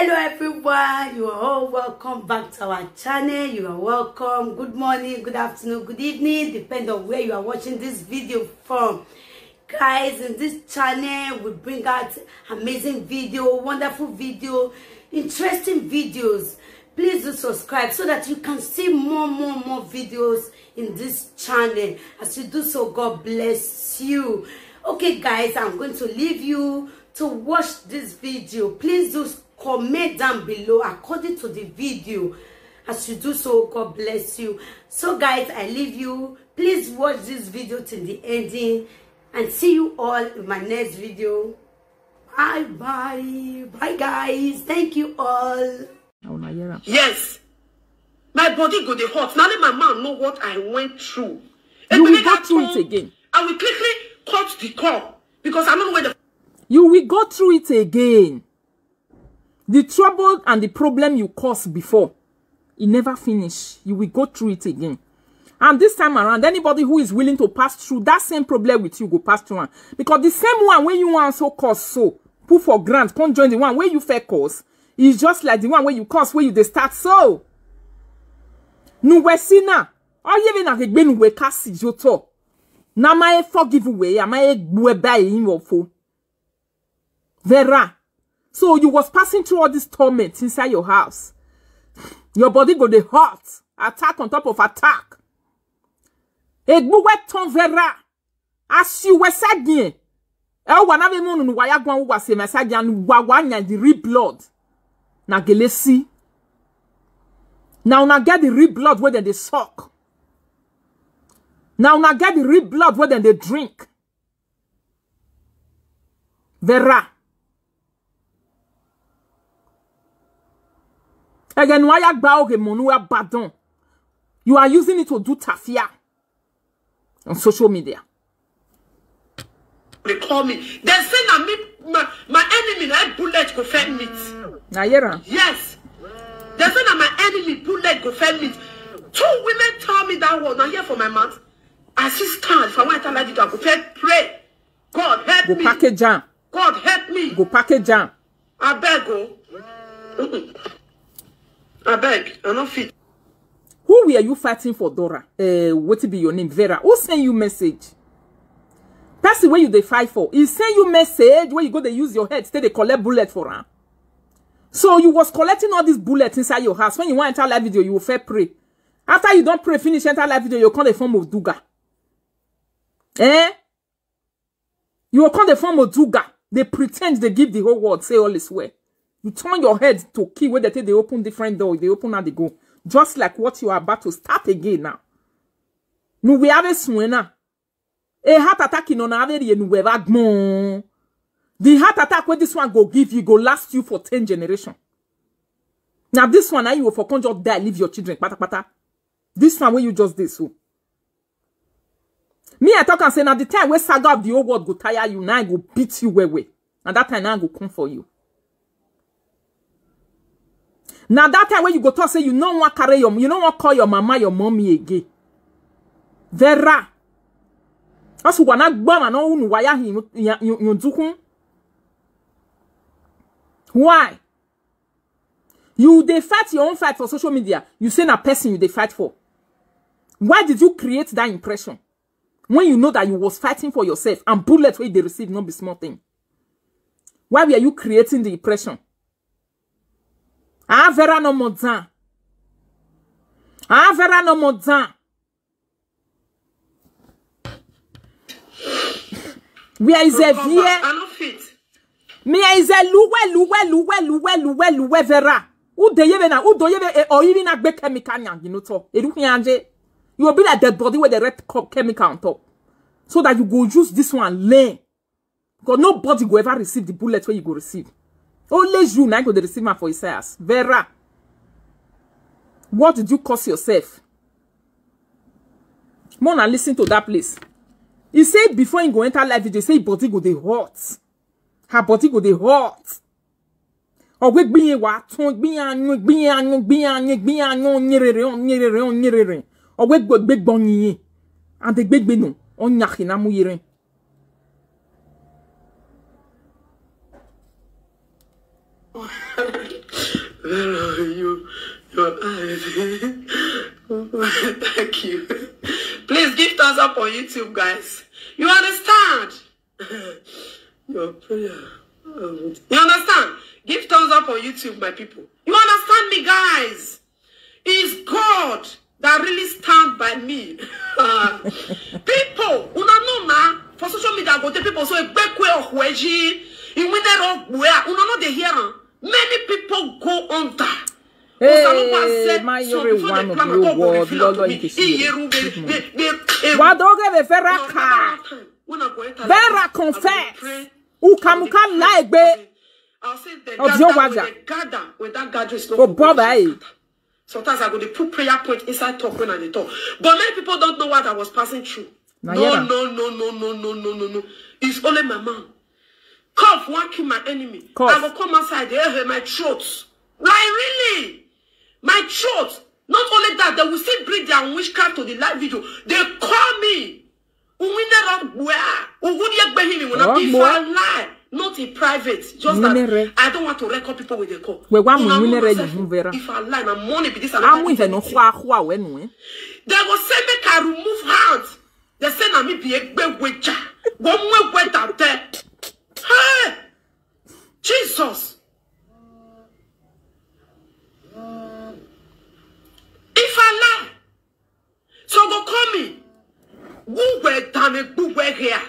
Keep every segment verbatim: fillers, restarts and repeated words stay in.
Hello everyone, you are all welcome back to our channel. You are welcome. Good morning, good afternoon, good evening, depend on where you are watching this video from. Guys, in this channel we bring out amazing video, wonderful video, interesting videos. Please do subscribe so that you can see more, more, more videos in this channel. As you do so, God bless you. Okay guys, I'm going to leave you to watch this video. Please do comment down below according to the video. As you do so, God bless you. So guys, I leave you. Please watch this video till the ending, and see you all in my next video. Bye bye. Bye guys. Thank you all. I wanna hear am. Yes. My body go dey hot. Now let my man know what I went through. You will Ebenezer go through told- it again. I will quickly cut the call because I don't know where the You will go through it again. The trouble and the problem you caused before, it never finish. You will go through it again. And this time around, anybody who is willing to pass through that same problem with you go pass through am. Because the same one wey you wan so cause so, put for grant, come join the one wey you first cause, is just like the one wey you cause wey you dey start so. Nu we si na, oye we na ke gbe nu we ka si jo to. Na ma e forgive we, a ma e gbu e ba e yin wo fo. Vera. So you was passing through all this torment inside your house. Your body go dey hot. Attack on top of attack. Egbu we ton Vera. As you were said, e o wa na ve mo nu wa ya gwan wa se me said and wa wa nya the real blood. Na gelesi. Now na get the real blood where then they suck. Now na get the real blood where then they drink. Vera. Again, why you bow him on who badon? You are using it to do tafia on social media. They call me. They say na me, my, my enemy, na bullet go fend meet. Na yera. Yes. They say na my enemy, bullet go fend meet. Two women tell me that word. Now here for my mouth. I see stand. If I want to like it, I go first pray. God help Go me. Package am. God help me. Go package am. I beg, oh. Mm-mm. I beg. I no fit. Who were you fighting for, Dora? Uh, what be your name? Vera. Who sent you message? Person where you dey fight for, he send you message where you go dey use your head, stay dey collect bullet for am. So you was collecting all these bullets inside your house. When you want enter live video, you will fair pray. After you don't pray finish, enter live video, you come the form of Duga. Eh? You will come the form of Duga. They pretend they give the whole world, say all is well. You turn your head to key where they take they open different door, they open and they go. Just like what you are about to start again now. Nu we have a swena. A heart attack in on average and we have more. The heart attack where this one go give you go last you for ten generation. Now this one now you will for come just die, leave your children pata pata. This one where you just this so. Me I talk and say now the time where saga of the whole world go tire you, now I go beat you well well. And that time now I go come for you. Now that time when you go talk say you no wan carry your, you no wan call your mama your mommy again. Vera. Also wanna gbama no unu waya him you you you dukun. Why? You dey fight your own fight for social media. You say na person you dey fight for. Why did you create that impression? When you know that you was fighting for yourself and bullet wey you dey receive no be small thing. Why were you creating the impression? Ah, Vera no more down. Ah, Vera no more down. Where is a Come Vera? Back. I no fit. Me is a luwe luwe luwe luwe luwe luwe Vera. Who dey even na who do even e or even na gbe chemical nyang you know to. Edu nyanje. You will be like dead body with the red co- chemical on top. So that you go use this one learn. Because nobody go ever receive the bullet where you go receive. Only you now go dey receive am for Isaias. Vera. What did you cause yourself? Mona, listen to that place. He said before he go enter live video, he say body go dey hot. Her body go dey hot. Ogwe gbiye wa tun gbiye anu gbiye anu gbiye anu gbiye anu nyerere on nyerere on nyerere. Ogwe gbegbe gbonyi. And the gbegbe no on nyakina mu yere. Thank you. Please give thumbs up on YouTube, guys. You understand? Your prayer. You understand? Give thumbs up on YouTube, my people. You understand me, guys? Is God that really stand by me. Uh, people, una know na for social media go tell people so egbekwe ohweji, iwinero gbua, una know they hear am. Many people go under. Hey, my yore one of the world, Lolo Ikisi. Wadoge the Vera car. Vera confess. Ukamuka laigbe. I'll say they gather when they gather when that gathering is not for bother. Sometimes I go dey put prayer point inside talk when I dey talk. But many people don't know what I was passing through. No, no, no, no, no, no, no, no, no. It's only my mom. Cough wan kill my enemy. Cough. I go come outside, they hear my throat. Like, really? My throat. Not only that, they will still bring their witchcraft to the live video. They call me. Uwinero gbua. Ugudi egbehimi when I be for lie. Not in private. Just that I don't want to record people with the call. We want Uwinero you Vera. If I lie, na money be this and that. Amu ihe no kwa kwa wenu eh. They go say make I remove hand. They say na me be egbe weja. Go mwe weta te. Hey! Jesus. If I lie, so go call me. Who were done a good way here?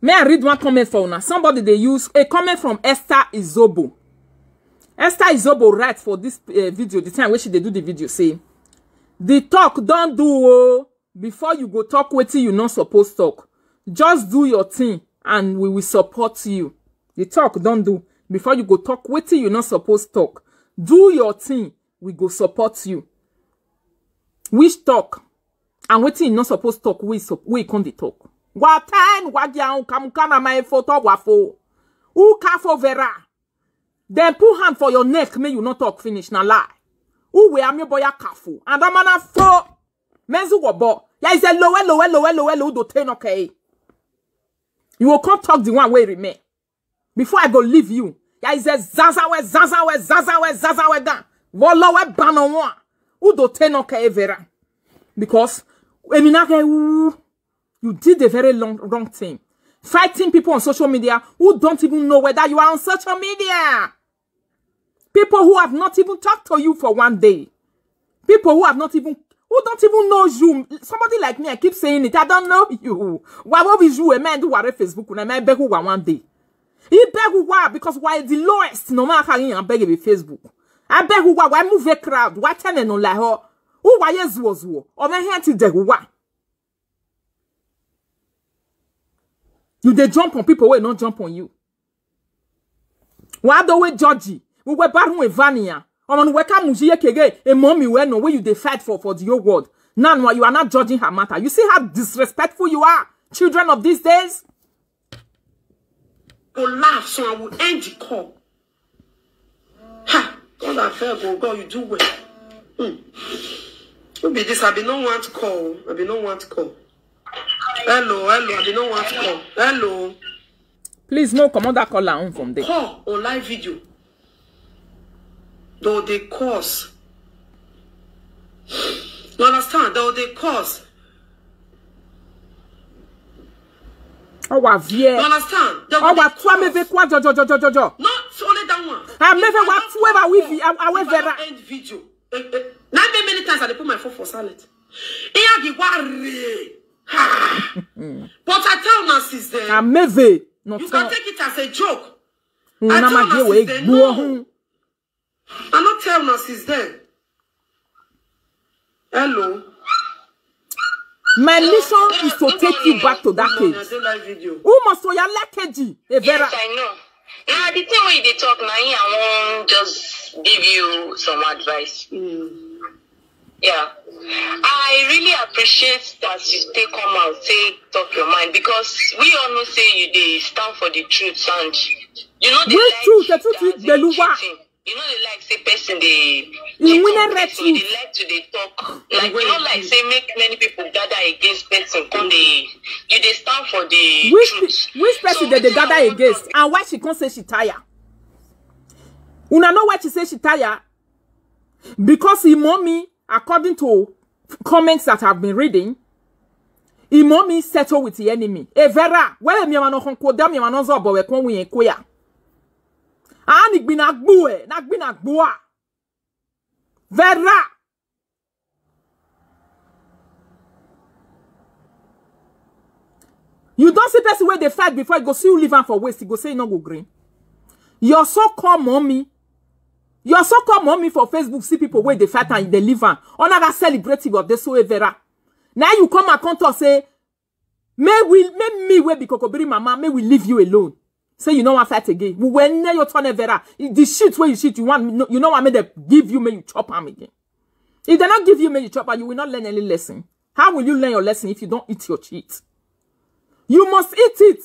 May I read one comment for una? Somebody they use a comment from Esther Izobo. Esther Izobo write for this uh, video, the time when she they do the video, say, the talk don't do oh, before you go talk wetin you not supposed talk. Just do your thing and we will support you. The talk don't do before you go talk wetin you not supposed talk. Do your thing, we go support you. Which talk? And wetin you not supposed talk, we sup- we come the talk. Wa ten wa dia kamukana my photo wa fo. Uka fo Vera. Then put hand for your neck, may you not talk finish na lie. Uwe ame boya kafu. And amana fo. Menzu wobo. Ya is a lower, lower, lower, lower, lower, do ten okay. You will come talk the one way remain. Before I go leave you. Ya is a zazawe, zazawe, zazawe, zazawe ga. Wolowe banowa. Udo ten okay Vera. Because eminake u You did a very long, wrong thing. Fighting people on social media who don't even know whether you are on social media. People who have not even talked to you for one day. People who have not even, who don't even know you. Somebody like me, I keep saying it. I don't know you. Why would you a man do what Facebook when I beg who one day? He beg who why? Because why the lowest? No matter how you beg with Facebook. I beg who why? Why move a crowd? Why tell no like her? Who why is was who? Or my hand to the who why? You dey jump on people wey no jump on you. Wa do we judge. We were barun evania. Omo we ka muji ye kege e mommy we no wey you dey fight for for the whole world. Now you are not judging her matter. You see how disrespectful you are, children of these days. Go laugh, so I will end the call. Ha! God, I feel go, God, you do well. Hmm. Who be this? I be no want call. I be no want call. Hello, hello. I be no want call. Hello. Please, no, come on, that caller on from there. Call on live video. Though they cause. You understand? Though they cause. Ọwa vie. You understand? They will Ọwa cause. Twa meve kwa jo jo jo jo jo jo. Not only that one. A meve wa twa eva wivi a a we vera. End video. Eh, eh, nine many times I dey put my phone for silent. Iya gi wa re. Ha. But I tell una since then. A meve. No. You can take it as a joke. Una ma gi we gbuo hu. I no tell una since then. Hello. My mission is to take you back to that cage. Who must for your lekeji, Evera? Yes, I know. Now the thing wey you dey talk, na him I wan just give you some advice. Mm. Yeah. I really appreciate that you take come out, say talk your mind, because we all know say you dey stand for the truth and you know the truth. The truth is Beluwa. You know they like say person they You win a person. They like to they talk. Like you know like say make many people gather against person. Come they you they stand for the which truth. Which person so, they gather against and why she can't say she tire? Una know why she say she tire? Because him mommy, according to comments that I've been reading, him mommy settle with the enemy. Evera, where mi ma no kon ko da mi ma no zo bo we kon wi en ko ya. Ani gbi na gbu e, na gbi na gbu a. Vera. You don't see person where they fight before, you go see you leave am for waste, you go say you no go green. Your so-called mommy, your so-called mommy for Facebook see people where they fight and they leave am. Another celebrity of this so Evera. Now you come and come to say, may we, may me where be Kokobiri mama, may we leave you alone. Say you know one fight again. We were near your turn Evera. The shit where you shit, you want, you know what made them give you, may you chop am again. If they not give you, may you chop am, you will not learn any lesson. How will you learn your lesson if you don't eat your shit? You must eat it.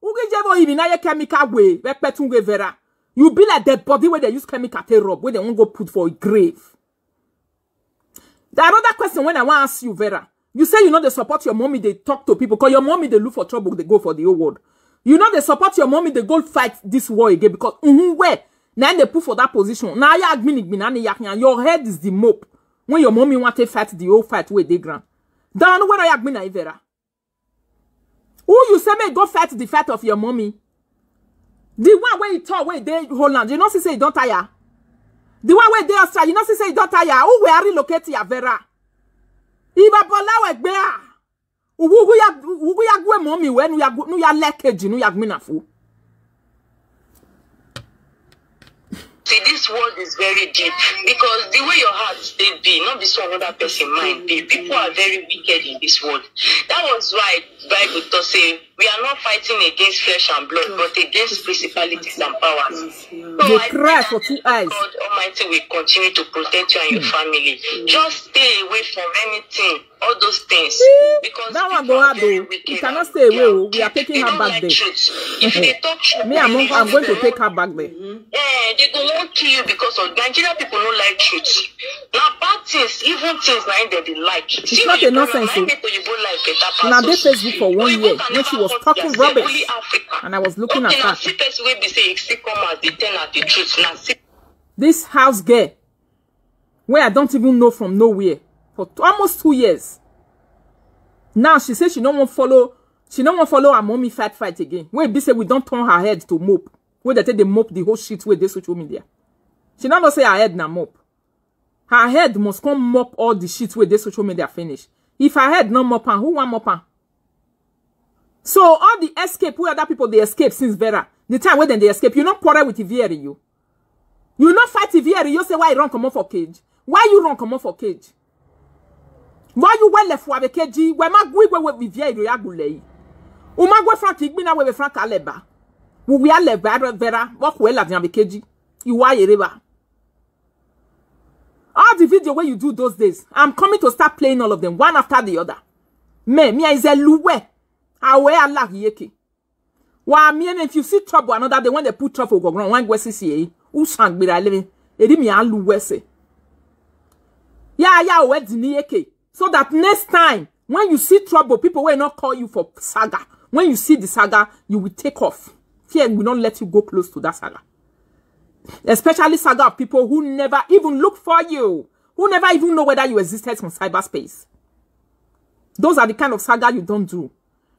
Ugi jevo ibi na ye chemical way, we petun we Vera. You be like the body where they use chemical to rub, where they won't go put for a grave. The another question when I want to ask you, Vera, you say you know they support your mommy, they talk to people, because your mommy they look for trouble, they go for the whole world. You know they support your mommy, they go fight this war again because mm where now they put for that position. Now you admin, your head is the mop. When your mommy want to fight the whole fight with the ground. Then when I admin Vera. Who you say may go fight the fight of your mommy? The one where you talk where they Holland, you know she say you don't tire. The one where they Australia, you know she say you don't tire. Who we are relocate ya Vera? Iba bola we gbea. Ugu ya ugu ya gwe mommy we nu ya gwe- nu ya lekeji nu ya gminafu. See, this world is very deep because the way your heart they be, not be so another person mind be. People are very wicked in this world. That was why Bible to say we are not fighting against flesh and blood, but against principalities and powers. So They I cry pray for that two eyes. God Almighty will continue to protect you and your family. Just stay away from anything, all those things. Because That one people go are hard very though. wicked You cannot and stay they away. are Oh. We are deep. Taking They her don't back like there. Truth. If they talk truth, Me, I'm, they I'm going to won't- take her back there. Eh, they go won't kill you because of Nigeria people don't like truth. Now bad things, evil things, now they, they like. It's not a nonsense, oh. People you go like better Now pass they us. Facebook for one Oyibo year can when she never was hurt talking themselves, rubbish, only Africa. And I was looking at Okay, now her. See person wey be say if see come as the ten at the truth. Now see This house girl, where I don't even know from nowhere, for t- almost two years. Now she says she don't want follow. She don't want follow her mommy fight fight again. Where be say we don't turn her head to mop. Where they take the mop the whole shit with the social media. She not say her head na mop. Her head must come mop all the shit with the social media finish. If her head not mop, and who want mop am? So all the escape where other people they escape since Vera, the time where then they escape, you not quarrel with Ivieri you. You not fight Ivieri you say why you run come off for cage? Why you run come off for cage? Why you well left for the cage? Where my gui where we Ivieri you agulei? Uma gwe Frank igbina where Frank aleba. We we are leba Vera. Walk well at the cage. You are a river. All the video where you do those days, I'm coming to start playing all of them one after the other. Me, me is a luwe. Awe Allah yeke. Wa me and if you see trouble another day when they put trouble go ground, one go see see. Who sang be living? Edi me aluwe se. Yeah, yeah, we dini yeke. So that next time when you see trouble, people will not call you for saga. When you see the saga, you will take off. Fear will not let you go close to that saga. Especially saga of people who never even look for you, who never even know whether you existed from cyberspace. Those are the kind of saga you don't do.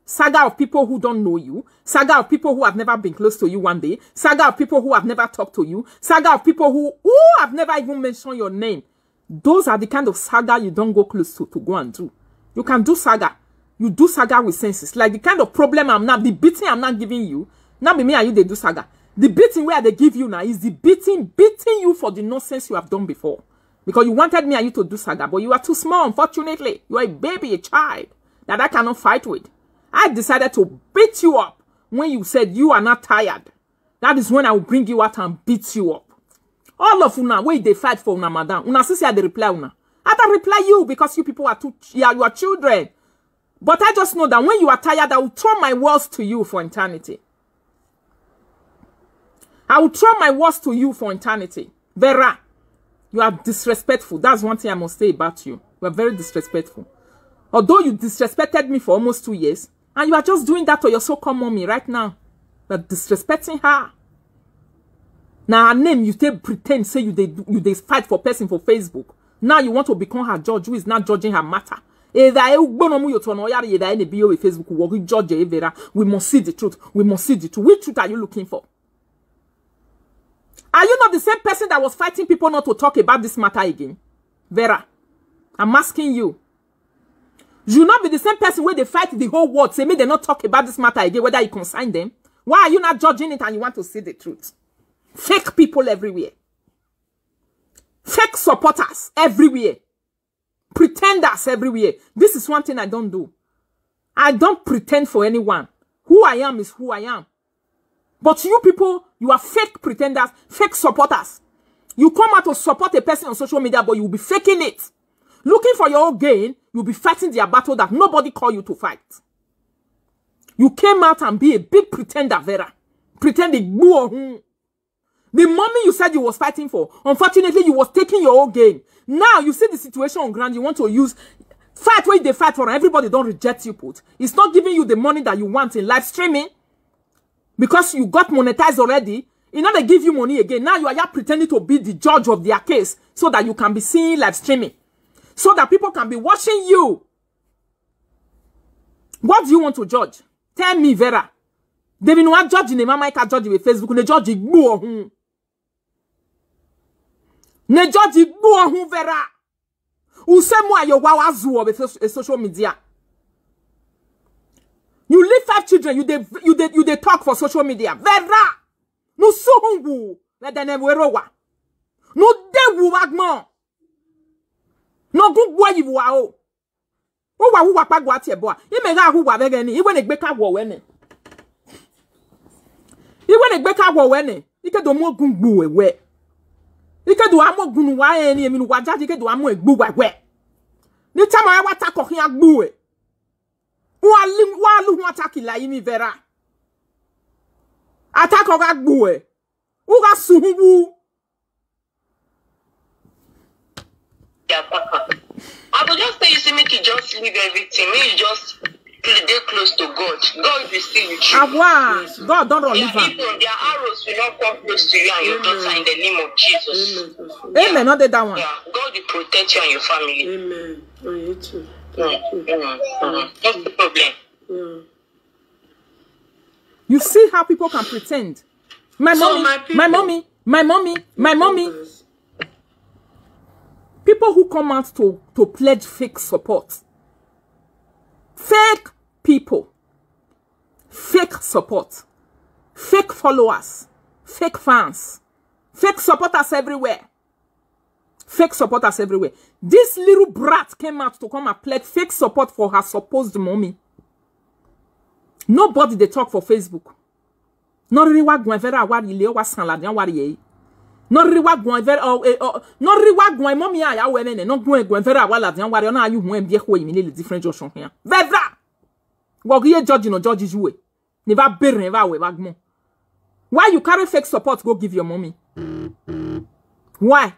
Saga of people who don't know you, saga of people who have never been close to you one day, saga of people who have never talked to you, saga of people who, who have never even mentioned your name. Those are the kind of saga you don't go close to to go and do. You can do saga. You do saga with senses. Like the kind of problem I'm not, the beating I'm not giving you, not be me and you they do saga. The beating where they give you now is the beating, beating you for the nonsense you have done before. Because you wanted me and you to do saga, but you are too small, unfortunately. You are a baby, a child. That I cannot fight with. I decided to beat you up when you said you are not tired. That is when I will bring you out and beat you up. All of una, where they fight for una madam. Una see say I dey reply una. I don't reply you because you people are too, you are, you are children. But I just know that when you are tired, I will throw my words to you for eternity. I will throw my words to you for eternity. Vera, you are disrespectful. That's one thing I must say about you. You are very disrespectful. Although you disrespected me for almost two years, and you are just doing that to your so-called mommy right now. You are disrespecting her. Now her name, you take pretend say you dey do- you dey fight for person for Facebook. Now you want to become her judge who is now judging her matter. Either you gbono mu your turn or yari either any B O with Facebook work judge Vera. We must see the truth. We must see the truth. Which truth are you looking for? Are you not the same person that was fighting people not to talk about this matter again? Vera, I'm asking you. You not be the same person where they fight the whole world. Say me they not talk about this matter again, whether you consign them. Why are you not judging it and you want to see the truth? Fake people everywhere. Fake supporters everywhere. Pretenders everywhere. This is one thing I don't do. I don't pretend for anyone. Who I am is who I am. But you people, you are fake pretenders, fake supporters. You come out to support a person on social media, but you'll be faking it. Looking for your own gain, you'll be fighting their battle that nobody called you to fight. You came out and be a big pretender, Vera. Pretend the gboo. The money you said you was fighting for, unfortunately, you was taking your own gain. Now you see the situation on ground, you want to use fight where they fight for, everybody don't reject you, put. It's not giving you the money that you want in live streaming because you got monetized already. It not they give you money again. Now you are here pretending to be the judge of their case so that you can be seeing live streaming, so that people can be watching you. What do you want to judge? Tell me, Vera. They be no judge in the mama can judge with Facebook. They judge igbo. Ne judge igbo, Vera. Usemu ayo wawazu of a social media. You leave five children. You they you they you they talk for social media. Vera. No suhungu. Let them werowa. No de wu wagmo. No good boy you are. Uwa uwa kpagwa tie boa. Ime ga hu wa vegeni. Iwe ne gbe ka wo wene. Iwe ne gbe ka wo wene. Ike do mo gun gbu we we. Ike do amo gun wa eni emi nu wa jaji ike do amo egbu wa we. Ni tama wa ta ko hin agbu we. Wa li wa lu hu ataki la imi Vera. Atako ga gbu we. U ga suhun bu. Yeah, Papa. I go just tell you, say make you just leave everything. Make you just cl- dey close to God. God will still with you. Agwa, God don't run Their leave am. evil, their arrows will not come close to you and your daughter in the name of Jesus. Amen. Amen. Not that one. Yeah, God will protect you and your family. Amen. And you too. Mm, mm, mm. What's the problem? Yeah. You see how people can pretend. My So mommy, my my people- mommy, my mommy, my mommy. People who come out to to pledge fake support, fake people, fake support, fake followers, fake fans, fake supporters everywhere. Fake supporters everywhere. This little brat came out to come and pledge fake support for her supposed mommy. Nobody they talk for Facebook. No really wa gwen vera wa rile wa san la dia wa rie. No really wa gwen vera oh eh oh no really wa gwen mommy aya we ne no gwen gwen vera wa la dia wa rie na ayu hu en bi ko mi le different junction here. Vera. Wo ye judge no judge you. Never bury never we bag mo. Why you carry fake support go give your mommy? Why?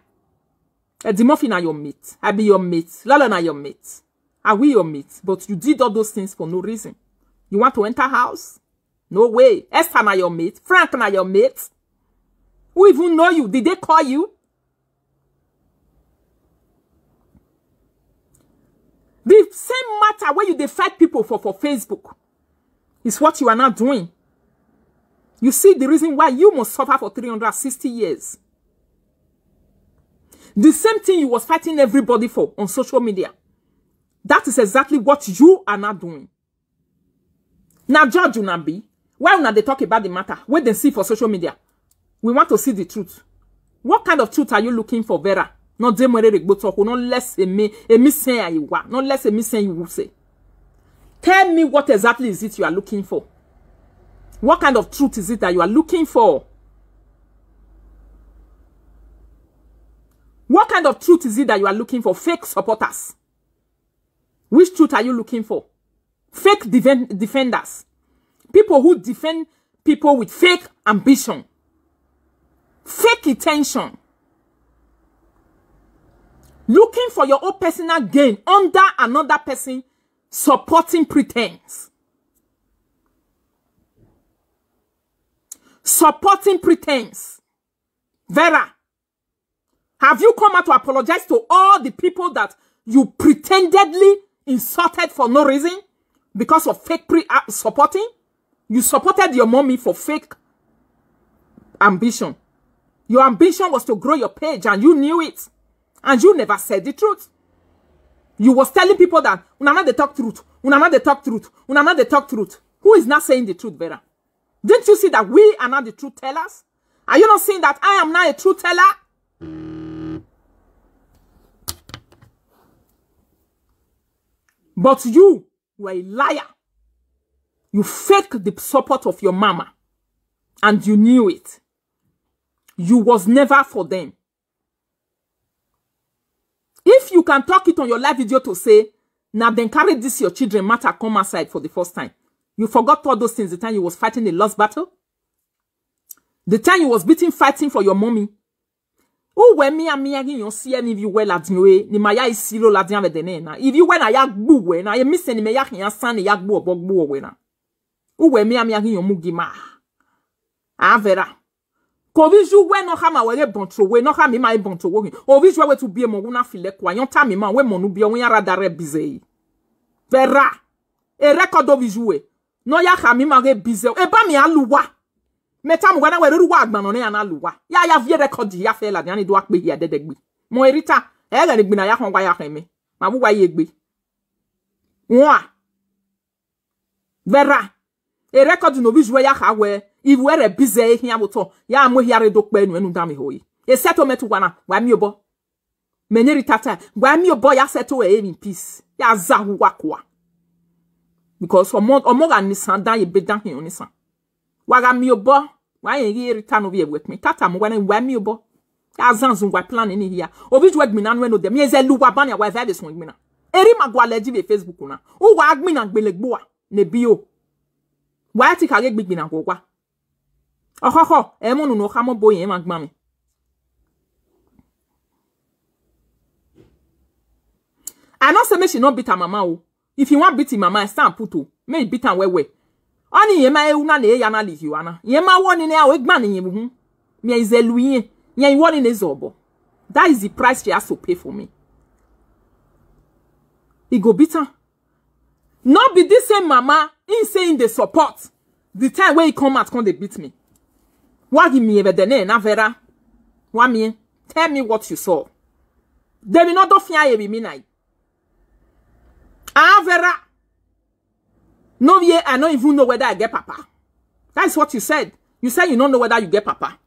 Eddie Murphy na your mate. I be your mate. Lala na your mate. Are we your mate? But you did all those things for no reason. You want to enter house? No way. Esther na your mate. Frank na your mate. Who even know you? Did they call you? The same matter where you dey fight people for for Facebook is what you are now doing. You see the reason why you must suffer for three hundred sixty years. The same thing you was fighting everybody for on social media. That is exactly what you are now doing. Now, judge una be. Why una dey talk about the matter? What they see for social media. We want to see the truth. What kind of truth are you looking for, Vera? No dey mere regbo talk, no less emi emi say ayiwa, no less emi say you say. Tell me what exactly is it you are looking for? What kind of truth is it that you are looking for? What kind of truth is it that you are looking for? Fake supporters. Which truth are you looking for? Fake defen- defenders. People who defend people with fake ambition, fake intention. Looking for your own personal gain under another person supporting pretense. Supporting pretense. Vera, have you come out to apologize to all the people that you pretendedly insulted for no reason because of fake pre uh, supporting? You supported your mommy for fake ambition. Your ambition was to grow your page, and you knew it. And you never said the truth. You was telling people that una not the talk truth, una not the talk truth, una not the talk truth. Who is not saying the truth, Vera? Didn't you see that we are not the truth tellers? Are you not seeing that I am not a truth teller? But you were a liar. You faked the support of your mama, and you knew it. You was never for them. If you can talk it on your live video to say, now then carry this your children matter come outside for the first time. You forgot all those things the time you was fighting the lost battle. The time you was beating fighting for your mommy. Who were me and me again you see any of you well at me? Ni maya is silo la dian vedene na. If you when I yak bu we na, you miss any me yak yan san yak bu obo bu we na. Who were me and me again you mugima? Ah, Vera. Kovi ju we no hama we bonto we no hami ma bonto we. Ovi ju we to be mo na file kwa yon tami ma we monu bi o yan radare bize. Vera. E record ovi ju we. No ya hami ma ge bize. E ba mi aluwa. Me tamu gana we ruwa agbano ne ana luwa. Ya ya vie record ya fe la ni do akpe ya dedegbe. Mo erita. E ga ni gbina ya hon wa ya heme. Ma bu wa ye gbe. Wa. Vera. E record no bi ju ya ha we. Iwe re bize e hia boto. Ya mo hia re do pe nu enu dami hoyi. E settlement wana. Wa mi obo. Menyeri tata. Wa mi obo ya settle e in peace. Ya za hu wa kwa. Because omo omo ga ni san da ye be da hin ni san. Wa ga mi obo. Wa ye ye rita no bi e wet me. Tata mo wa ni wa mi obo. Ya zanzu wa plan ni hia. Obi ju egmi na nu eno de. Mi eze lu wa bani wa vibe sun egmi na. Eri ma gwa leji be Facebook na. U wa agmi na gbele gbo a. Ne bi o. Wa ti ka ge gbigbi na gwo gwa. Ohoho, e mo nu no ha mo bo yen ma gba mi. I no say make she no beat her mama o. If you want beat him mama, I stand put o. Make you beat am well well. Oni yen ma e una ne ya na li you ana. Yen ma wo ni ne a we gba ni yen bu. Mi is a lui yen. Yen wo ni ne zobo. That is the price she has to pay for me. He go beat am. No be this same mama, he saying they support. The time when he come out, come they beat me. Why give me ever the name, na Vera? Why me? Tell me what you saw. They will not do fear me, me night. Ah, Vera. No, yeah, I don't even know whether I get papa. That's what you said. You said you don't know whether you get papa.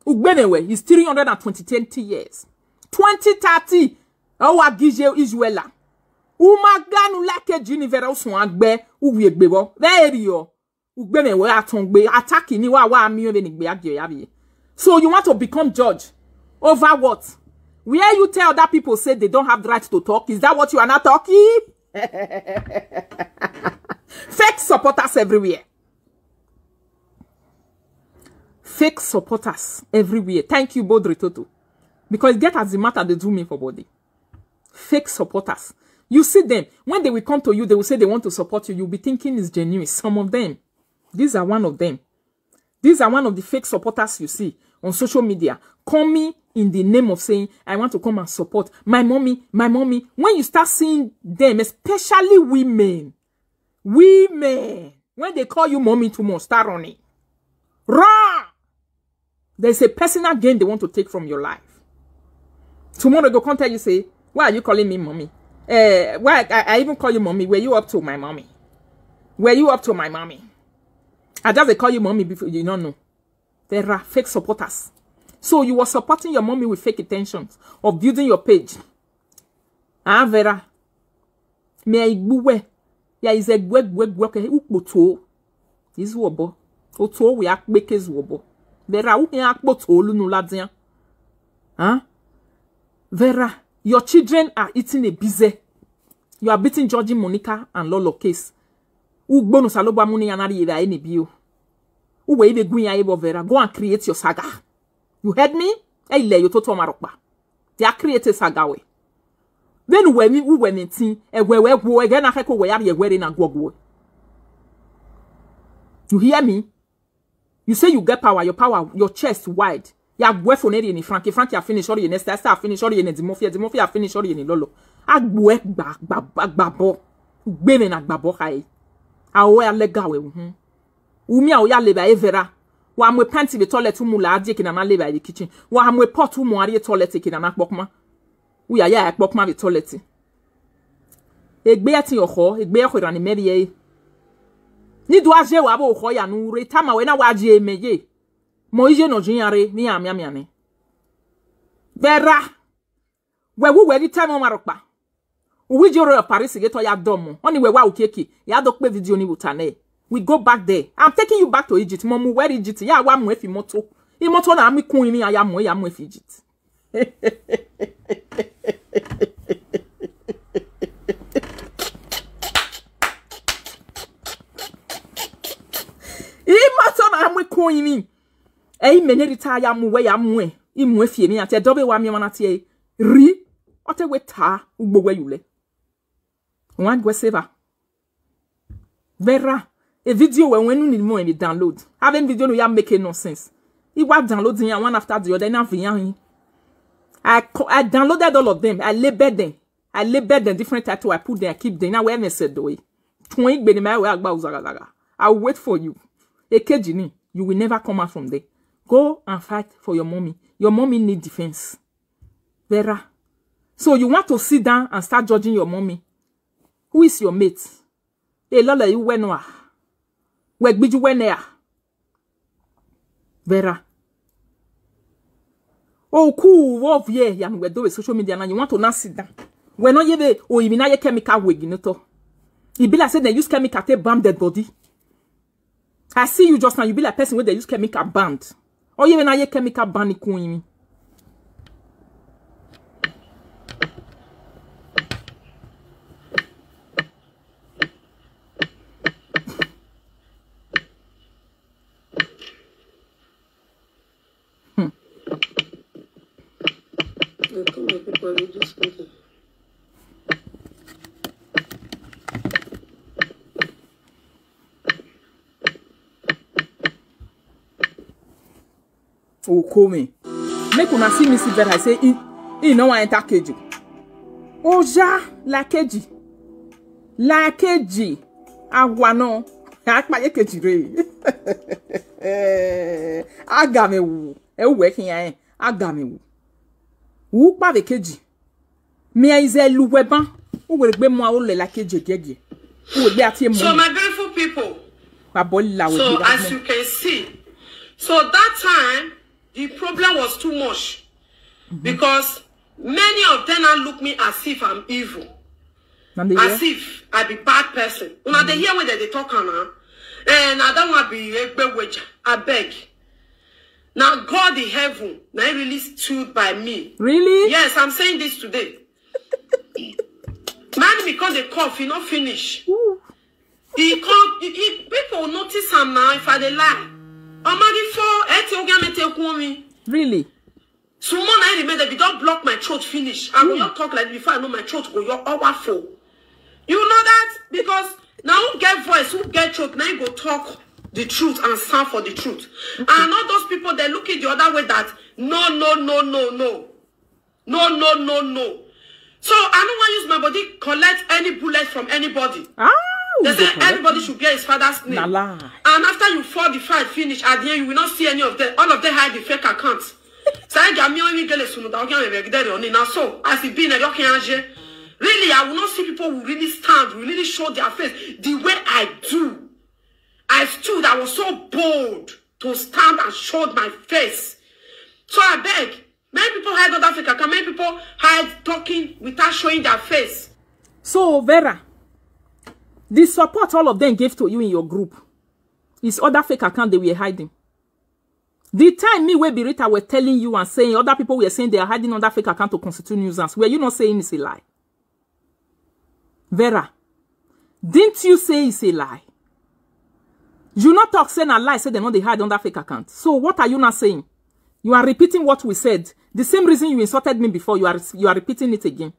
Ugbenewe is three hundred and twenty, twenty years. Twenty thirty. Oh, I give you Israel. Umaganu like a Genevera usun agbe, uwe gbebo. There you. Ugbenewe atongbe. Attack ni wa wa mi obe ni gbe agyo ya bi. So you want to become judge over what? Where you tell that people say they don't have the right to talk? Is that what you are not talking? Fake supporters everywhere. Fake supporters everywhere. Thank you, Bodri Toto. Because get as the matter they do me for body. Fake supporters. You see them. When they will come to you, they will say they want to support you. You'll be thinking it's genuine. Some of them. These are one of them. These are one of the fake supporters you see on social media coming in the name of saying, "I want to come and support my mommy, my mommy." When you start seeing them, especially women, women, when they call you mommy too much, start running. Run! There's a personal gain they want to take from your life. Tomorrow they go come tell you, say, "Why are you calling me mommy? Eh, why I, I even call you mommy? Were you up to my mommy? Were you up to my mommy?" I just dey call you mommy before you don't know. There are fake supporters. So you were supporting your mommy with fake intentions of building your page. Ah, Vera. Me a igbuwe. Ya is a gwe gwe gwe ke ukpoto. Is wobo. Oto we akpeke is wobo. Vera u ya kpoto lunu ladian. Huh? Vera, your children are eating a busy. You are beating Georgie, Monica and Lolo case. Ugbonu saloba muni yanari eva eni bio. Uwe ibe gunya ebo Vera. Go and create your saga. You heard me? Hey, le yo toto marokba. They are create a saga we. Then when we who when tin, e we we go again na heko we abi e we na go go. You hear me? You say you get power, your power, your chest wide. Ya gwe fo ne ri ni Frankie, Frankie a finish ori ne Esther, Esther a finish ori ne Dimofi, Dimofi a finish ori ne Lolo. A gwe gba gba gba gba bo. Gbe me na gba bo kai. A o ya le ga we hu. Umi a o ya le ba e Vera. Wa mwe panty be toilet umu la adie ke na na le ba e kitchen. Wa mwe pot umu ari toilet ke na na kpokma. U ya ya kpokma be toilet. Egbe ya ti oho, egbe ya ko ra ni meri e. Ni do aje wa bo ho ya nu re ta ma we na wa je me ye. Mo ije no jin are ni amia mia ni. Vera. We wu we ni time o maropa. Uwi je ro Paris ge to ya domo. Oni we wa ukeke. Ya do pe video ni butane. We go back there. I'm taking you back to Egypt. Mo mu where Egypt. Ya wa mu efi moto. I moto na mi kun ni ya mu ya mu efi Egypt. I moto na mi kun ni. E i meneri ta ya mu we ya mu e. I mu efi mi ate dobe wa mi wana tie. Ri. Ote we ta ugbo we yule. Wan gwe seva. Vera. A video we when you need more me download. Having video no ya make no sense. It was downloading ya one after the other. Na vi ya hin. I co- I downloaded all of them. I labeled them. I labeled them different title. I put them. I keep them. Now where me said do it. Twenty gbe ni my way agba uzagalaga. I will wait for you. Ekejini, you will never come out from there. Go and fight for your mommy. Your mommy need defense. Vera. So you want to sit down and start judging your mommy? Who is your mate? Hey, Lola, you went noah. Where did you went there? Vera. Oh, cool. What yeah, and we do with social media now. You want to now sit down. We're not yet. Oh, you mean I chemical wig, you know. It be like say they use chemical to bomb dead body. I see you just now. You be like person where they use chemical band. Oh, you mean I chemical band queen. Hmm. They come with people, they just go there. Okome. Make una see me see that I say he, he no wan enter keji. Oja la keji. La keji. Awa no. Akpa ye keji re. Agame wu. E wu e kiyan e. Agame wu. Wu pa ve keji. Me is a luweban. Who will be more like a jegege. Who will be at him? So my beautiful people. So as you can see, so that time the problem was too much, mm-hmm, because many of them now look me as if I'm evil, as if I be bad person. Una dey hear when they talk am now, and I don't want to be a wager. I beg. Now God in heaven, now he really stood by me. Really? Yes, I'm saying this today. Man, because they cough, you not finish. He come, he, he, people notice am now if I dey lie. Omari for eti oga me take me. Really? Someone I remember they don't block my throat finish. I will not talk like before I know my throat go your hour for. You know that? Because now who get voice, who get throat, now you go talk the truth and stand for the truth. And all those people, they look it the other way that no, no, no, no, no. No, no, no, no. So I don't want use my body collect any bullet from anybody. Ah, they say anybody should bear his father's name. Na lie. And after you fall the fight finish, at the end you will not see any of them. All of them hide the fake accounts. So I got me only get a sunu that okay, I'm very on it now. So as it been a young really, I will not see people who really stand, who really show their face the way I do. I stood, I was so bold to stand and show my face. So I beg, many people hide under fake account, many people hide talking without showing their face. So Vera, the support all of them gave to you in your group is other fake account they were hiding. The time me wey be Rita were telling you and saying other people were saying they are hiding under fake account to constitute nuisance, were you not saying it's a lie? Vera, didn't you say it's a lie? You not talk say na lie, say they no dey hide under fake account. So what are you not saying? You are repeating what we said. The same reason you insulted me before, you are you are repeating it again.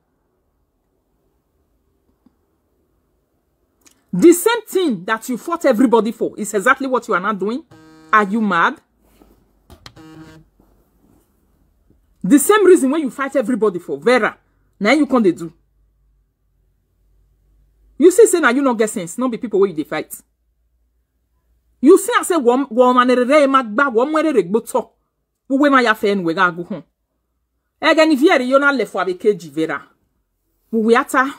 The same thing that you fought everybody for is exactly what you are not doing. Are you mad? The same reason when you fight everybody for Vera, now you can't dey do. You see, say now you no get sense, not be people where you dey fight. You see, I say, "Wom-, woman, re, re, ma gba, wom, re, re, gbo to. Wo, we, ma ya fe, nu, we, ga, gu, hun." Again, if you are, you not left for a K G Vera. We, we ata.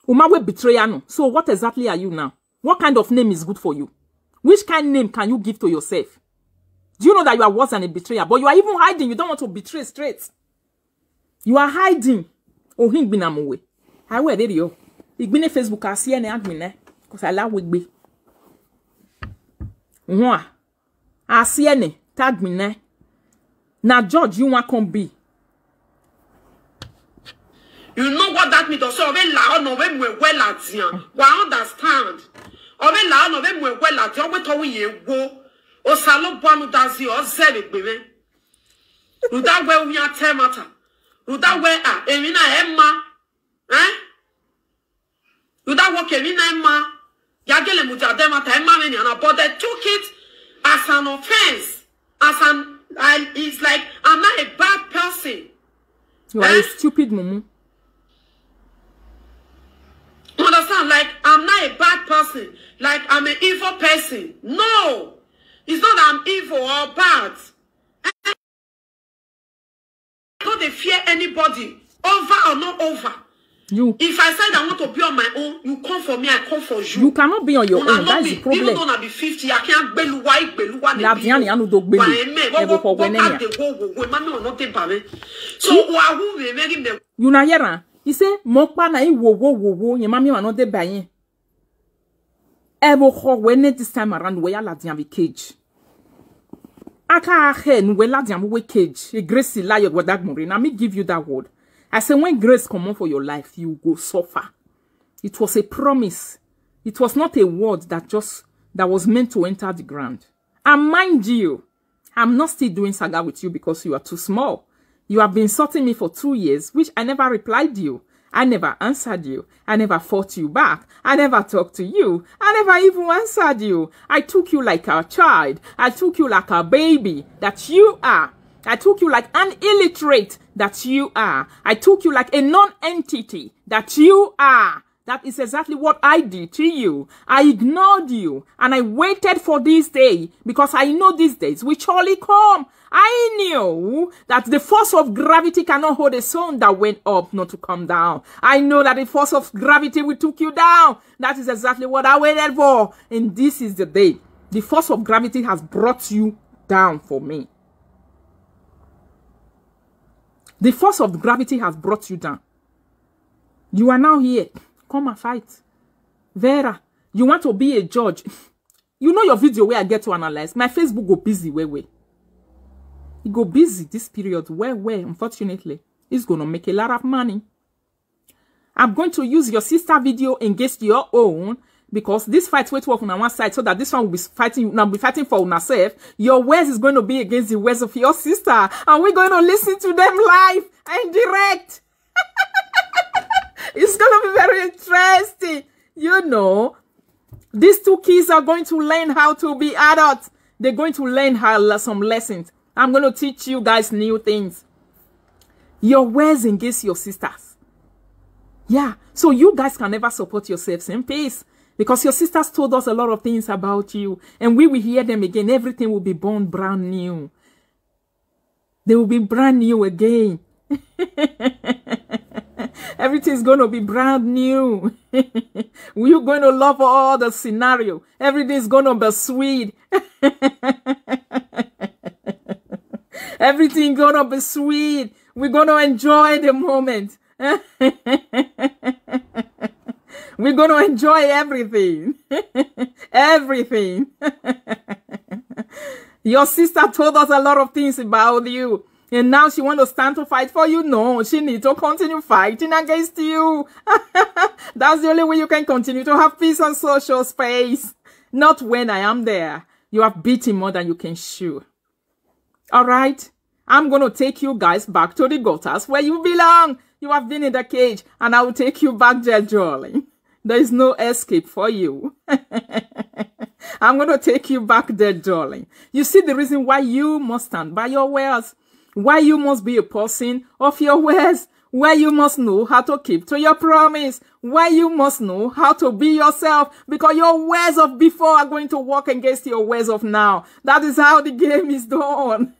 Uma, we betrayer, no. So what exactly are you now? What kind of name is good for you? Which kind name can you give to yourself? Do you know that you are worse than a betrayer? But you are even hiding. You don't want to betray straight. You are hiding. Oh, hing binamuwe. I wear there you. Igbine Facebook, I see any admin, eh? 'Cause I like wigbe. Mwah. I see any. Tag me, ne? Now, George, you want come be. You know what that means? So, we la ono, we mwe, we la tian. We understand. Ove la ono, we mwe, we la tian. We to we ye wo. O salo bonu dazi, o zebe gbeme. Ruda we unya temata. Ruda we a, emina emma. Eh? Ruda wo ke emina emma. Yagele muja demata emma meni ana, but they took it as an offense. As an, I, it's like, I'm not a bad person. You are a, eh? Stupid mumu. You understand? Like, I'm not a bad person. Like, I'm an evil person. No. It's not that I'm evil or bad. I don't dey fear anybody, over or not over. You. If I said I want to be on my own, you come for me, I come for you. You cannot be on your own. That's the problem. Even though I be fifty, I can't gbelu, why gbelu, why la biani anu do gbelu. Ebo ko gwenenya. So, you na hear am? He say, "Mo pa na i wo, wo, wo, wo, ye mami wa no de ba yin." Evo ho we ne this time around, we ya la dian we cage. Aka he nu we la dian we cage. E Grace la yo gwadag more. Now me give you that word. I say when Grace come on for your life, you go suffer. It was a promise. It was not a word that just, that was meant to enter the ground. And mind you, I'm not still doing saga with you because you are too small. You have been insulting me for two years, which I never replied you. I never answered you. I never fought you back. I never talked to you. I never even answered you. I took you like a child. I took you like a baby that you are. I took you like an illiterate that you are. I took you like a non-entity that you are. That is exactly what I did to you. I ignored you and I waited for this day because I know these days will surely come. I knew that the force of gravity cannot hold a sun that went up not to come down. I know that the force of gravity will took you down. That is exactly what I waited for. And this is the day. The force of gravity has brought you down for me. The force of gravity has brought you down. You are now here. Come and fight. Vera, you want to be a judge. You know your video where I get to analyze. My Facebook go busy, well, well. It go busy this period, well, well, unfortunately. It's gonna make a lot of money. I'm going to use your sister video against your own because this fight will work on one side so that this one will be fighting, now be fighting for yourself. Your words is going to be against the words of your sister, and we're going to listen to them live and direct. It's gonna be very interesting. You know, these two kids are going to learn how to be adults. They're going to learn how le-, some lessons. I'm going to teach you guys new things. Your words against your sisters. Yeah. So you guys can never support yourselves in peace because your sisters told us a lot of things about you, and we will hear them again. Everything will be born brand new. They will be brand new again. Everything's gonna be brand new. We're gonna love all the scenario. Everything's gonna be sweet. Everything gonna be sweet. We're gonna enjoy the moment. We're gonna enjoy everything. Everything. Your sister told us a lot of things about you. And now she want to stand to fight for you. No, she need to continue fighting against you. That's the only way you can continue to have peace and social space. Not when I am there. You have beaten more than you can chew. All right? I'm gonna take you guys back to the gutters where you belong. You have been in the cage, and I will take you back there, darling. There is no escape for you. I'm gonna take you back there, darling. You see the reason why you must stand by your words. Why you must be a person of your words? Why you must know how to keep to your promise? Why you must know how to be yourself? Because your words of before are going to work against your words of now. That is how the game is done.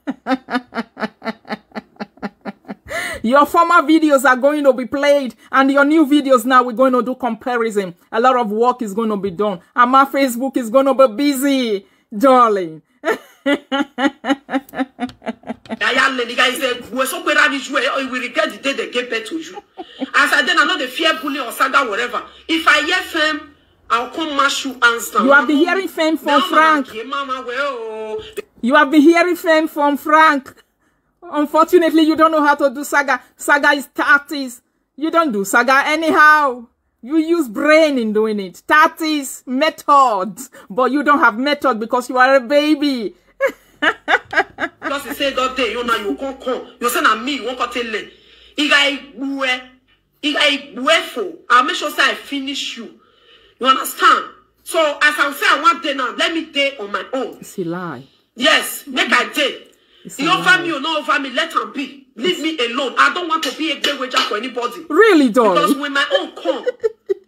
Your former videos are going to be played, and your new videos now, we're going to do comparison. A lot of work is going to be done, and my Facebook is going to be busy, darling. Yaya le, the guy said, "We so kwera mi ju e, you will regret the day they gave birth to you." As I then, I know they fear bullying or saga, whatever. If I hear fame, I'll come mash you hands down. You have been hearing fame from Frank. You have been hearing fame from Frank. Unfortunately, you don't know how to do saga. Saga is tactics. You don't do saga anyhow. You use brain in doing it. Tactics, method. But you don't have method because you are a baby. Just to say that day, you know, you can't come. You say na me, you won't come tell them. If I gbue, if I gbue for, I'll make sure say I finish you. You understand? So as I say, I want day now. Let me day on my own. It's a lie. Yes, make I day. You over me or not over me, let am be. Leave me alone. I don't want to be a great wager for anybody. Really, darling? Because when my own come,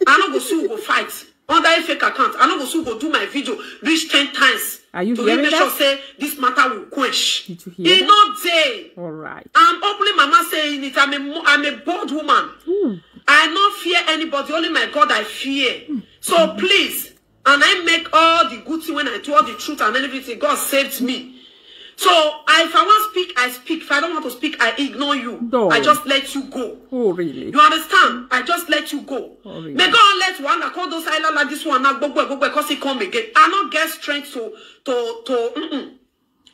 I no go sue, go fight under a fake account. I no go sue, go do my video reach ten times. Are you to hearing make that? Sure say this matter will quench. Did you hear E that? No day. All right. I'm openly mama saying it. I'm a mo- I'm a bold woman. I not fear anybody. Only my God I fear. So please, and I make all the good thing when I do all the truth and everything. God saved me. So I, if I want to speak, I speak. If I don't want to speak, I ignore you. No. I just let you go. Oh, really? You understand? I just let you go. Oh, really? May God let one that call those island like this one now. Gbogbo, gbogbo, cause he come again. I not get strength to to to. Mm-mm.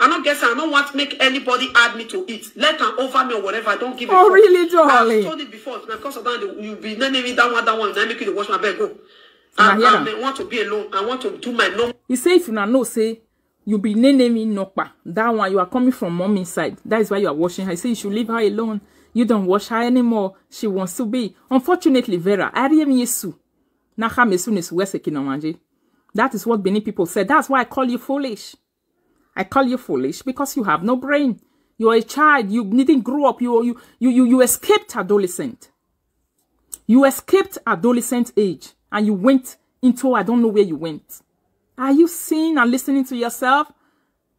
I not guess. I don't want to make anybody add me to it. Let them over me or whatever. I don't give a Oh, fuck. Really, darling? I've told it before. It's because of that you be naming me that one, that one. I make you to watch my bed go. Now, I, hear I am. May want to be alone. I want to do my normal. He say if you now know say you be name me Nokpa, that one you are coming from mommy side. That is why you are washing her. He say you should leave her alone. You don't wash her anymore. She wants to be. Unfortunately, Vera, I am Yesu. Naka mesu nesu wese kinamanje. That is what Benin people said. That's why I call you foolish. I call you foolish because you have no brain. You're a child. You didn't grow up. You you you you, you escaped adolescent. You escaped adolescent age and you went into, I don't know where you went. Are you seeing and listening to yourself?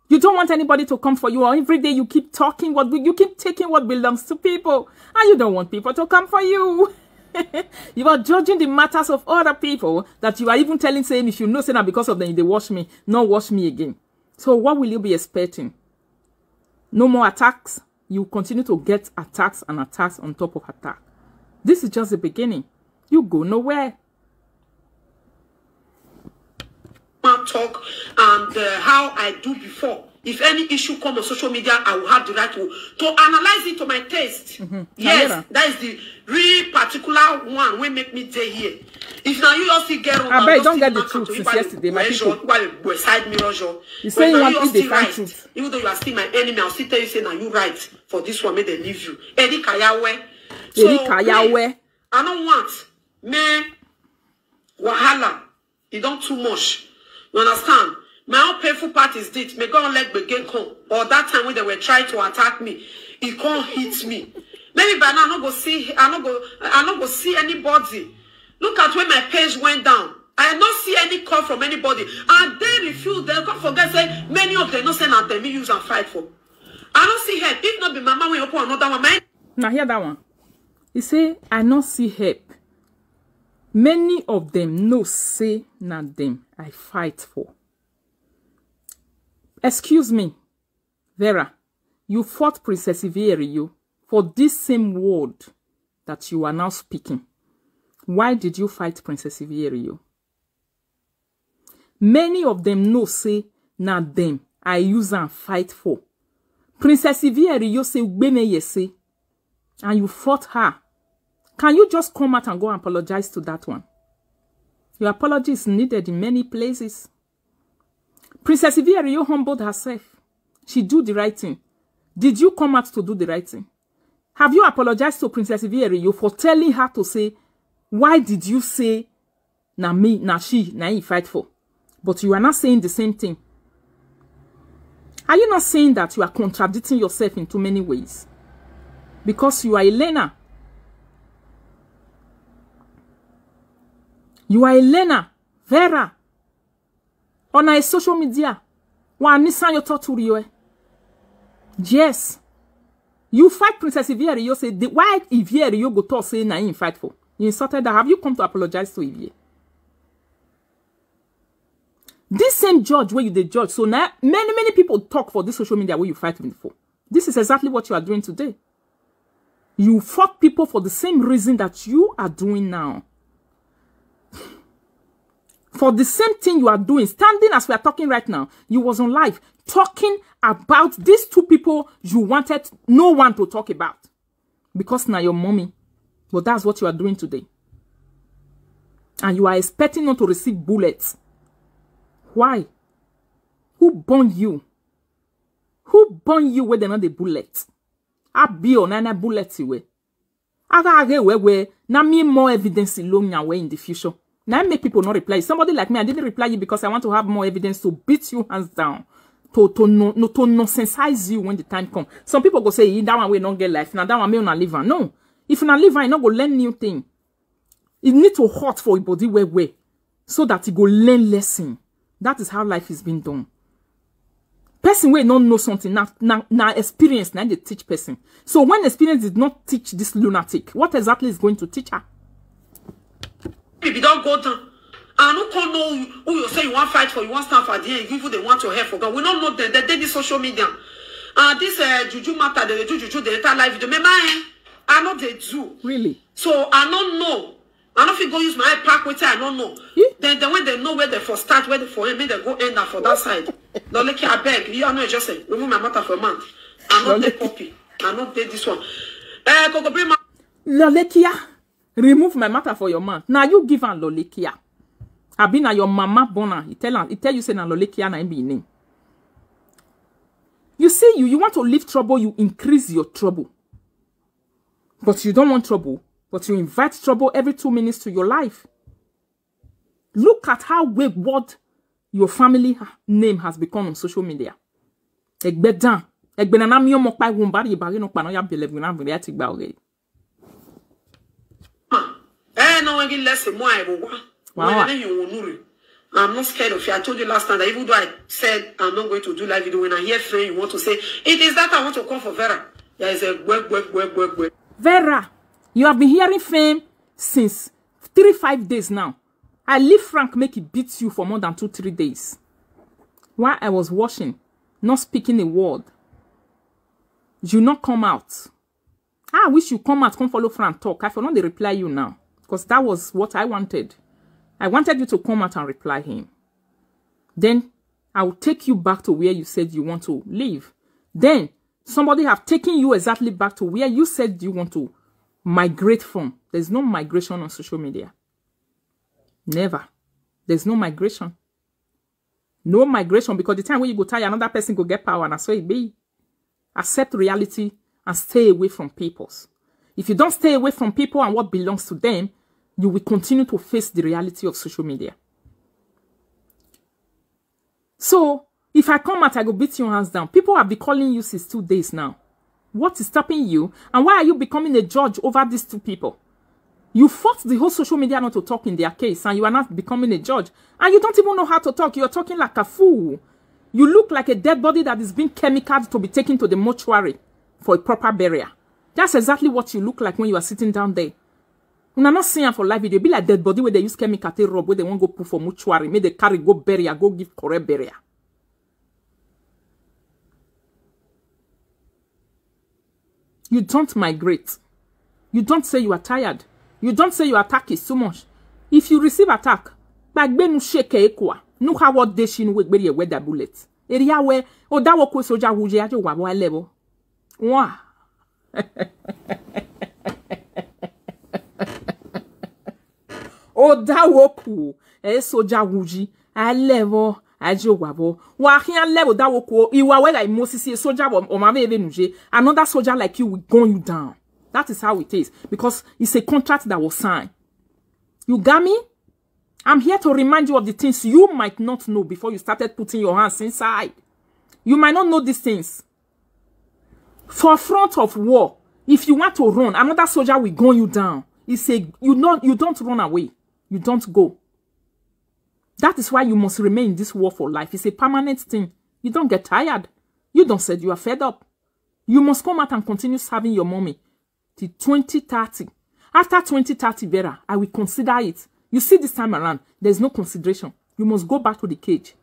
You don't want anybody to come for you. Or every day you keep talking what you keep taking what belongs to people, and you don't want people to come for you. You are judging the matters of other people that you are even telling, saying, "If you know, say na because of them they wash me, not wash me again." So what will you be expecting? No more attacks. You continue to get attacks and attacks on top of attack. This is just the beginning. You go nowhere. My talk and uh, how I do before. If any issue come on social media, I will have the right to, to analyze it to my taste. Yes, Ayera. That is the real particular one wey make me dey here. If now you all still get wrong, I I'll beg, just don't still get the knock am truth to you since by yesterday, my question, people. By the side mirror, Joe. You But say you now want all to still define right. Truth. Even though you are still my enemy, I'll still tell you say now you right for this one. Make they leave you, Eddie Kayawe. Eddie Kayawe. I don't want me wahala. E don too much. You understand? My own painful part is this. May God let gbege come. Or that time when they were trying to attack me, e come hit me. Maybe by now I no go see, I no go, I no go see anybody. Look at when my page went down. I no see any call from anybody. And they refuse. They come forget say many of them no say na them me use and fight for. I no see help. If not be mama wey open another one, my Now hear that one. He say, "I no see help. Many of them no say na them I fight for." Excuse me, Vera, you fought Princess Ivy Eriyo for this same word that you are now speaking. Why did you fight Princess Ivy Eriyo? Many of them know say na them I use and fight for. Princess Ivy Eriyo say ugbeme yese, and you fought her. Can you just come out and go and apologize to that one? Your apology is needed in many places. Princess Ivy Eriyo humbled herself. She do the right thing. Did you come out to do the right thing? Have you apologized to Princess Ivy Eriyo for telling her to say, "Why did you say na me, na she, na he fight for?" But you are not saying the same thing. Are you not seeing that you are contradicting yourself in too many ways? Because you are a learner. You are a learner. Vera. On a social media. Wa nisan yo torture you. Yes. You fight Princess Ivy Ariyo say the, why Ivy Ariyo go talk say na him fight for? You insulted her. Have you come to apologize to Ivy? This same judge where you the judge, so now many, many people talk for this social media where you fight me for. This is exactly what you are doing today. You fought people for the same reason that you are doing now. For the same thing you are doing, standing as we are talking right now, you was on live talking about these two people you wanted no one to talk about. Because now your mommy. But that's what you are doing today. And you are expecting not to receive bullets. Why? Who born you? Who born you where they not the bullet? I be on an bullet way. I got away where na me more evidence alone way in the future. Now make people not reply. Somebody like me, I didn't reply you because I want to have more evidence to beat you hands down. To to no, no to nonsensize you when the time come. Some people go say, "That one will not get life. Now that one may not live." No. If you not live, I not go learn new thing. It need to hot for your body where way so that it go learn lesson. That is how life is being done. Person wey no know something, na na na experience na dey teach person. So when experience did not teach this lunatic, what exactly is going to teach her? If you don't go down, I no come know who you say you want fight for, you want stand for the end, even they want to help for God. We don't know them. They dey this social media. And this uh, juju matter, they do juju, they enter live video. Me, my, I know they do. Really? So I don't know. I don't fit go use my eye pack wetin I don't know. Then then when they know where they for start, where they for end, make they go end am for that side. Loleke, I beg you, I know just say remove my matter for a month. I no dey poppy. I no dey this one. Eh, Coco, bring my Lolekia, remove my matter for your man. Now you give am Lolekia. Abi na your mama born am. He tell am, he tell you say na Lolekia na him be him name. You see, you you want to leave trouble, you increase your trouble. But you don't want trouble, but you invite trouble every two minutes to your life. Look at how wayward your family ha- name has become on social media. Egbe dan, egbe nana mi omo pa iwun bari ibari no pa no ya bele gbe na bele ati gba ore. Eh, no, when you less more, I will want. Wow. When you will know. I'm not scared of you. I told you last time that even though I said I'm not going to do live video, when I hear friend, you want to say, "It is that I want to come for Vera." There is a work, work, work, work, work. Vera, you have been hearing fame since three, five days now. I leave Frank make he beat you for more than two, three days. While I was watching, not speaking a word, you not come out. I wish you come out, come follow Frank talk. I for not dey reply you now because that was what I wanted. I wanted you to come out and reply him. Then I will take you back to where you said you want to live. Then somebody have taken you exactly back to where you said you want to migrate from. There's no migration on social media. Never. There's no migration. No migration because the time when you go tire, another person go get power and so it be. Accept reality and stay away from peoples. If you don't stay away from people and what belongs to them, you will continue to face the reality of social media. So, if I come out, I go beat your hands down. People have been calling you since two days now. What is stopping you? And why are you becoming a judge over these two people? You forced the whole social media not to talk in their case, and you are not becoming a judge. And you don't even know how to talk. You're talking like a fool. You look like a dead body that is being chemicaled to be taken to the mortuary for a proper burial. That's exactly what you look like when you are sitting down there. Una not seeing for live video. Be like dead body where they use chemical to rub, where they won't go put for mortuary. May they carry go burial, go give correct burial. You don't migrate. You don't say you are tired. You don't say your attack is too much. If you receive attack, bagbenu sheke ekwa. Nu ha what day she nu wegberi a weather bullet. Area where o dawo ko soja wuje ajo wa wa level. Wa. O dawo ku e soja wuji a level ajo wa bo. Wa hian level dawo ko iwa we like Moses e soja wo o ma be be nuje. Another soldier like you will gun you down. That is how it is because it's a contract that was signed. You got me? I'm here to remind you of the things you might not know before you started putting your hands inside. You might not know these things. For front of war, if you want to run, another soldier will gun you down. He say you not you don't run away. You don't go. That is why you must remain in this war for life. It's a permanent thing. You don't get tired. You don't said you are fed up. You must come out and continue serving your mommy till twenty thirty. After twenty thirty, Vera, I will consider it. You see, this time around, there's no consideration. You must go back to the cage.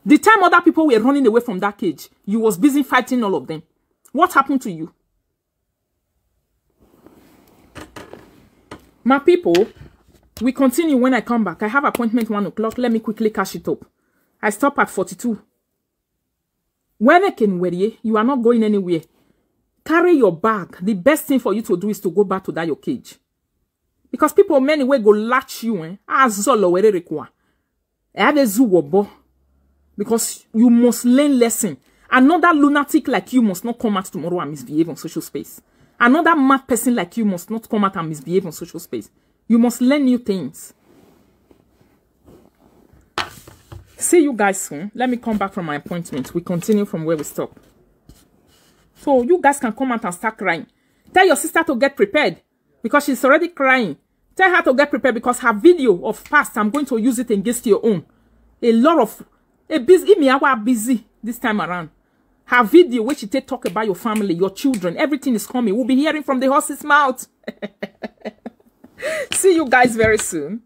The time other people were running away from that cage, you was busy fighting all of them. What happened to you? My people, we continue when I come back. I have appointment one o'clock. Let me quickly cash it up. I stop at forty-two. When I can wear you, you are not going anywhere. Carry your bag. The best thing for you to do is to go back to that your cage. Because people many way go latch you, eh? Azolo were require. Because you must learn lesson. Another lunatic like you must not come out tomorrow and misbehave on social space. Another mad person like you must not come out and misbehave on social space. You must learn new things. See you guys soon. Let me come back from my appointment. We continue from where we stop. So you guys can come out and start crying. Tell your sister to get prepared because she's already crying. Tell her to get prepared because her video of past, I'm going to use it against your own. A lot of a busy me are busy this time around. Her video where she take talk about your family, your children, everything is coming. We'll be hearing from the horse's mouth. See you guys very soon.